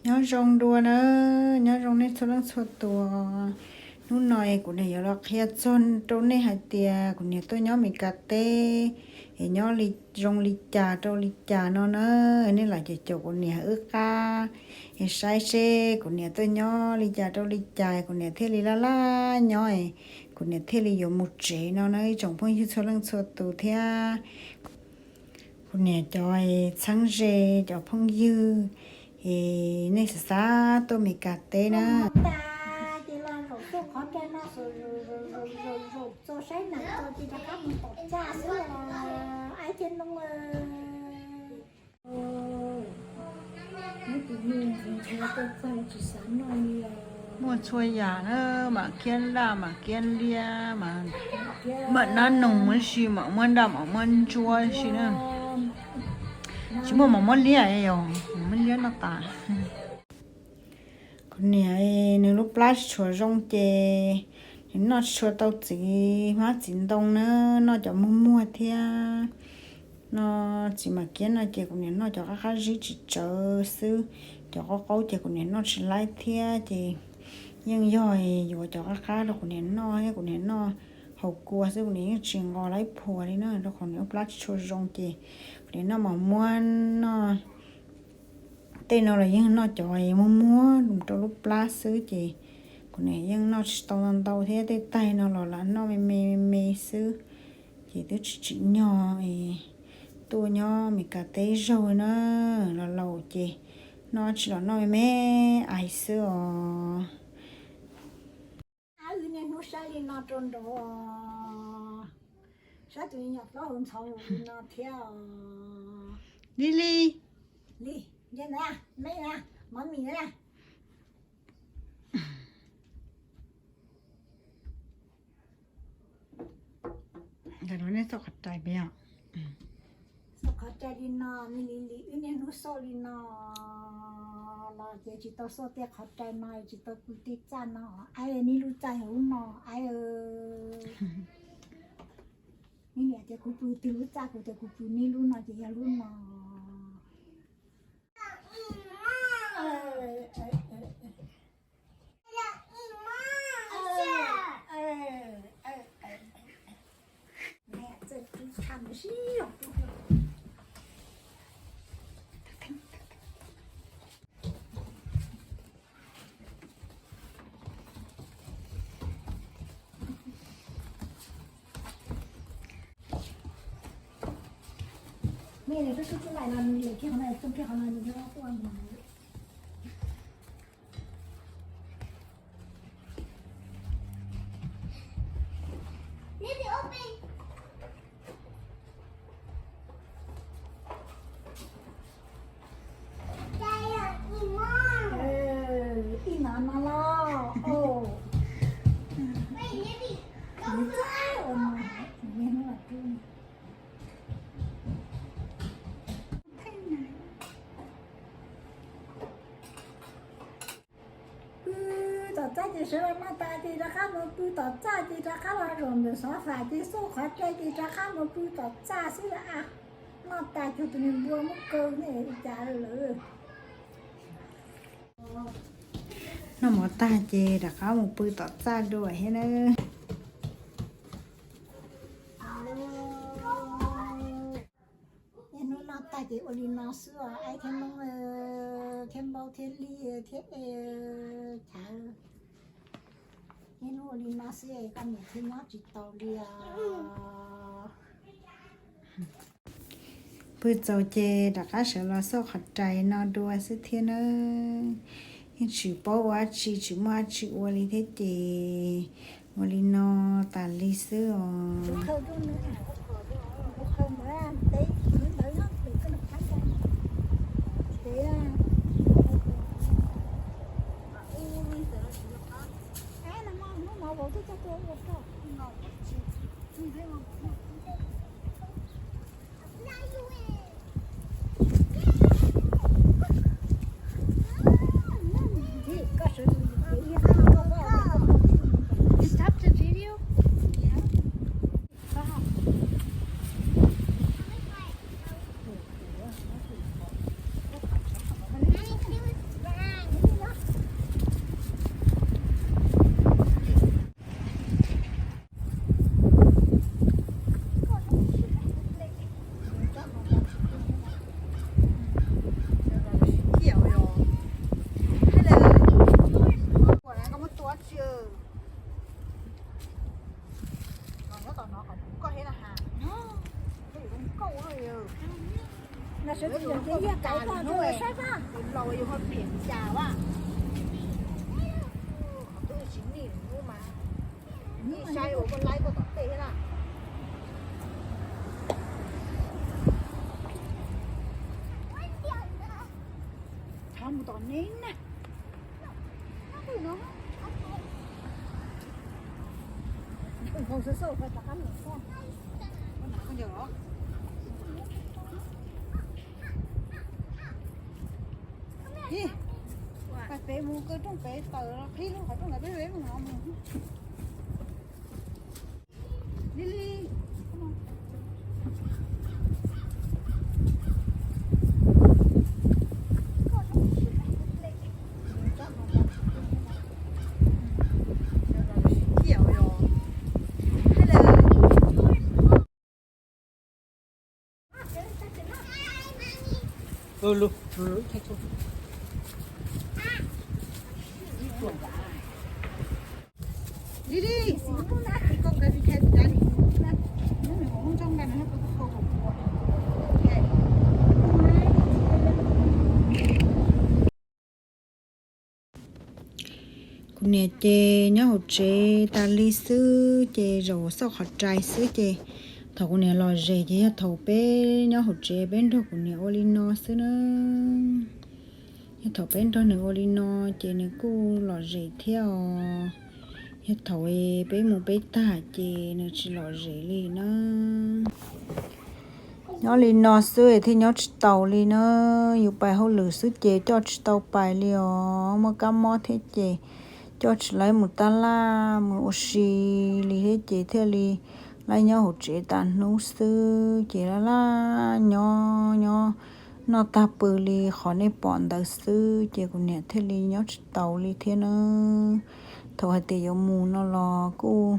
Nyob zoo dua na, nyob zoo nej txhua leej txhua tus. Hnub no es kuv niam yuav los qhia txog rau nej hais tias kuv niam tuaj nyob Meskas teb es nyob li zoo li cas rau li cas no na. Nej los caum caum kuv niam wb qab es saib seb kuv niam tuaj nyob li cas rau li cas kuv niam thiaj li laj laj nyob es kuv niam thiaj li yuav mus tsev no na ib tsoom phooj ywg txhua leej txhua tus thiab. Kuv niam cov txheeb ze cov phooj ywg es nej xav xav tuaj Meskas teb na. Ces los zaum tuaj qhov rai no zaum zaum zaum zaum txog saib nees txog ces rov qab mus tom txaj xwb os, aib thiab noob. Muaj txhua yam na, mam kiab laj mam kiab liab, mam nab noog ib si, mam muab nraj mam muab ntsuab ib si na. Tsis muaj mam muab liab, mam muab liab noj tas. Kuv niam nws lub plab tsis tshua zoo ces nws noj tsis tshua tau txiv hmab txiv ntoo na, noj cov muag muag thiab. No txiv mam kiab no ces kuv niam noj cov qab qab zib tsis tsawv xwb, cov qaub qaub ces kuv niam noj tsis laib thiab ces yeej yog yuav cov qab qab rau kuv niam noj thiab, kuv niam noj haus kua xwb kuv niam yeej tsis nqos laib phuas li na, rau qhov nws lub plab tsis tshua zoo ces kuv niam noj mam muab noj. Tej no los yeej noj cov muag muag rau lub plab xwb ces kuv niam yeej noj tsis tau ntau ntau thiab, tej taig no los lam noj me me me me xwb ces twb tsis tsim nyog es tuaj nyob Meskas teb zaug na, los laus ces noj tsis los noj me me ais xwb os. Wb niaj hnub saib li no rau nraud, saib tus me nyuam plaub hau ntxhov li no thiab os. Li li, li, nce ntawd, me na, mov mis na. Ntawm no nej xauj qhov rais pem os. Xauj qhov rais li no, me li li wb niaj hnub xauj li no los ces tsis tau xauj tej qhov rais no, tsis tau pw tej txaj no, aib, neb lub txaj yog lub no, aib. Neb niam tias kuv pw twg lub txaj, kuv tias kuv pw neb lub no ces yog lub no. Ib no no los, o. Pw tom txaj ces sawv los noj tas ces rov qab mus pw tom txaj ces rov qab los zaum ntawm xov fam ces xauj qhov rais ces rov qab mus pw tom txaj xwb a. Noj tas cuag tus niag npua muab kaw ne li cas lawm. Noj mov tag ces rov qab mus pw tom txaj dua thiab na. Niaj hnub noj tag ces ua li no xwb os, aib thiab noob, thiab npaub thiab liaj thiab e chav. Niaj hnub ua li no xwb koj niam thiaj nyob tsis tau li os. Pw txaus ces rov qab sawv los xauj qhov rais no dua xwb thiab na. Yeej tsis paub ua dab tsi, tsis muaj dab tsi ua li thiab ces ua li no tas li xwb os. You stop the video? Peb mus kawg rooj pem tawm los qhib lub qhov rooj ntawd peb peb mus no mus. Li li. Kuv niam ces nyob hauv tsev tas li xwb ces zaum xauj qhov rais xwb ces thaum kuv niam lom zem ces yog thaum peb nyob hauv tsev peb nrog kuv niam ua li no xwb na. Yog thaum peb nrog nws ua li no ces nws kuj lom zem thiab os. Yog thaum peb mus peb tag ces nws tsis lom zem li na. Nyob li no xwb thiaj nyob tsis taus li na. Yus pais hauj lwm xwb ces coj tsis tau pais li os. Muaj kab mob thiab ces coj tsis tau mus tab laj mus ua si li thiab ces thiaj li laj nyob hauv tsev tas hnub xwb ces laj laj nyob nyob noj tag pw li qhov nej pom ntawd xwb ces kuv niam thiaj li nyob tsis taus li thiab na. Thaum hais tias yuav mus no los kuj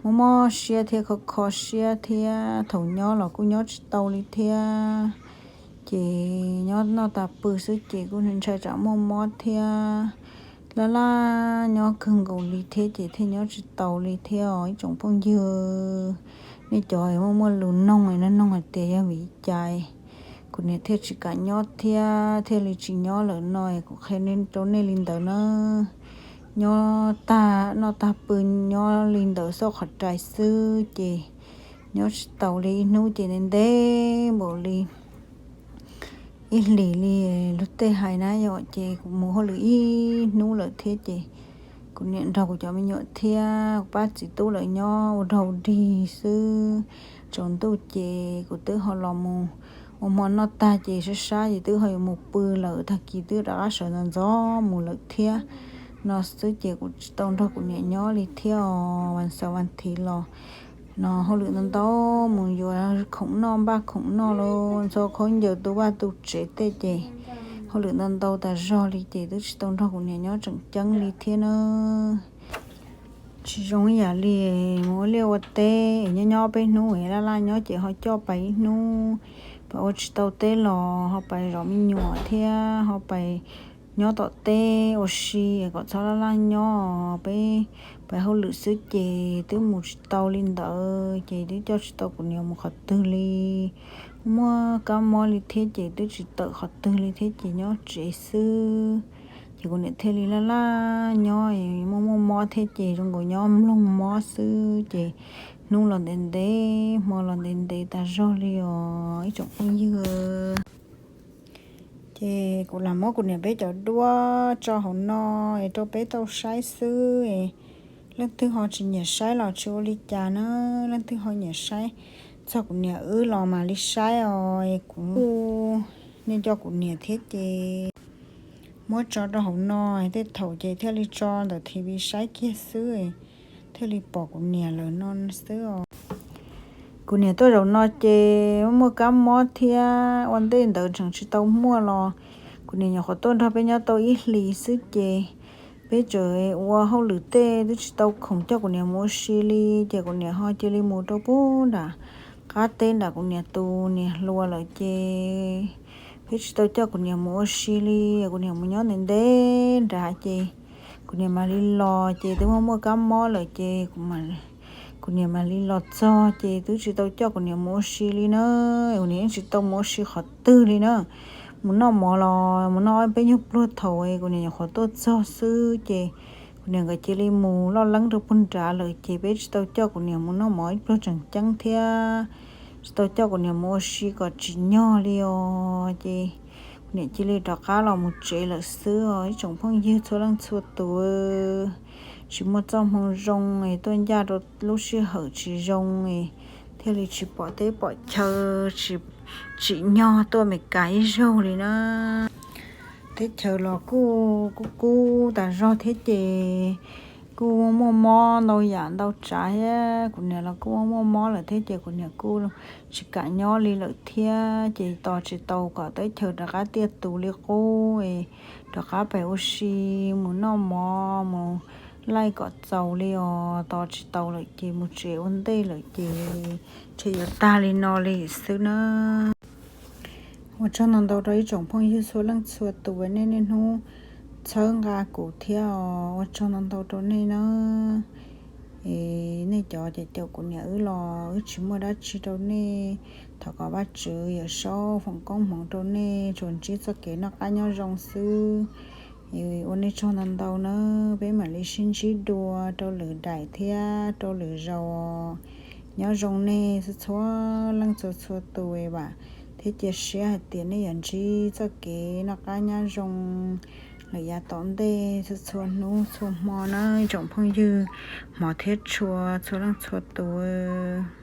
mob mob siab thiab kho kho siab thiab thaum nyob los kuj nyob tsis tau li thiab. Ces nyob noj tas pw xwb ces kuj ntshai tsam muaj mob thiab. Laj laj nyob kawg nkaus li thiab ces thiaj nyob tsis taus li thiab os ib tsoom phooj ywg. Nej cov muaj muaj lus noog no noog hais tias yog vim li cas kuv niam thiaj tsis kam nyob thiab thiaj li tsis nyob lawm no es kuv qhia rau nej li ntawd na. Nyob tag noj tag pw nyob li ntawd xauj qhov rais xwb ces nyob tsis taus li ib hnub ces ntev ntev npaum li ib hlis li luag tej hais na yom ces kuv mus hauj lwm ib hnub lawm thiab ces kuv niam nrog kuv cov me nyuam thiab kuv pab txiv tub lawv nyob ua dog dig xwb. Tsaus ntuj ces kuv twb ho los mus ua hmo noj tag ces sab sab ces twb ho yuav mus pw lawm tag kis twb rov qab sawv ntxov ntxov mus lawm thiab. No xwb ces kuv tsis tau nrog kuv niam nyob li thiab os. Vas xaum vas thiv los no hauj lwm ntau ntau mus yuav khoom noj npaj khoom noj los ntxhua khaub ncaws tu vaj tu tsev tej ces hauj lwm ntau ntau tas zog li ces twb tsis tau nrog kuv niam nyob tseem ceeb li thiab na. Tsis zoo ib yam li mus ua liaj ua teb es nyob nyob peb hnub es laj laj nyob ces ho coj pais ib hnub, pais ua tsis tau teb los ho pais zov me nyuam thiab ho pais nyob tom teb ua si kom txhob laj laj nyob. Peb pais hauj lwm xwb ces twb mus tsis tau li ntawd ces twb coj tsis tau kuv niam mus qhov twg li. Muaj kab mob li thiab ces twb tsis tawm qhov twg li thiab ces nyob tsev xwb. Ces kuv niam thiaj li laj laj nyob, muaj muaj mob thiab ces zoo nkaus nyob mloog mob xwb ces hnub los ntev ntev hmo los ntev ntev tas zog li os ib tsoom phooj ywg. Ces kuv lam muab kuv niam peb cov duab tso hauv no es rau peb tau saib xwb. Leej twg ho tsis nyiam saib los tsis ua li cas na, leej twg ho nyiam saib txog kuv niam wb los mam li saib os. Kuv nej coj kuv niam thiab ces muab tso rau hauv no, tej thaum ces thiaj li tso ntawm T V saib kiag xwb, thiaj li pom kuv niam lawm no xwb os. Kuv niam tuaj zaum no ces muaj kab mob thiab ua ntej ntawd tseem tsis tau muaj los kuv niam nyuam qhuav tuaj nrog peb nyob tau ib hlis xwb ces peb tseem ua hauj lwm tej twb tsis tau khoom coj kuv niam mus ua si li ces kuv niam ho cia li mus rau pub nram qab teb nram kuv niam tus niam hluas lawm ces peb tsis tau coj kuv niam mus ua si li. Kuv niam mus nyob ntev ntev nrad ces kuv niam mam li los ces twb muaj muaj kab mob lawm ces kuv niam mam li los txog ces twb tsis tau coj kuv niam mus ua si li na. Kuv niam yeej tsis tau mus ua si qhov twg li na. mus noj mov los mus noj ob peb nyuag pluag thaum kuv niam nyuam qhuav tuaj txog xwb ces kuv niam nkawd cia li mus loj leeb rau puag nrad lawm ces peb tsis tau coj kuv niam mus noj mov ib pluag tseem ceeb thiab tsis tau coj kuv niam mus ua si kom tsim nyog li os. Ces kuv niam cia li rov qab los mus tsev lawm xwb os ib tsoom phooj ywg txhua leej txhua tus. Tsis muaj txoj hmoo zoo es tuaj ncaj rau lub sij hawm tsis zoo es thiaj li tsis pom teb pom chaw, tsis tsim nyog tuaj Amelikas ib zaug li na. Teb chaws los kuj kub kub tas zog thiab ces kuj muaj mob ntau yam ntau tsav thiab, kuv niam los kuj muaj mob lawm thiab ces kuv niam kuj tsis kam nyob li lawm thiab ces tos tsis tau kom teb chaws rov qab tiaj tus li qub es rov qab pem ua si mus noj mov mus laij kom txaus li os, tos tsis tau lawm ces mus tsev ua ntej lawm ces ntshe yuav tag li no li xwb na. Ua tsaug ntau ntau rau ib tsoom phooj ywg txhua leej txhua tus uas nej niaj hnub txhawb nqa kuv thiab os, ua tsaug ntau ntau rau nej na. Es nej cov caum kuv niam wb los wb tsis muaj dab tsi rau nej, thov kom Vajtswv Yawm Saub foom koob hmoov rau nej tsuas ntsib txoj kev noj qab nyob zoo xwb. Ua nej tsaug ntau ntau na, peb mam li sib ntsib dua rau lwm daim thiab rau lwm zaus. Nyob zoo nej txhua txhua leej txhua txhua tus vam thiab cia siab hais tias nej yuav ntsib txoj kev noj qab nyob zoo lawm yav tom ntej txhua txhua hnub txhua hmo na ib tsoom phooj ywg hmov thiab tshua txhua leej txhua tus.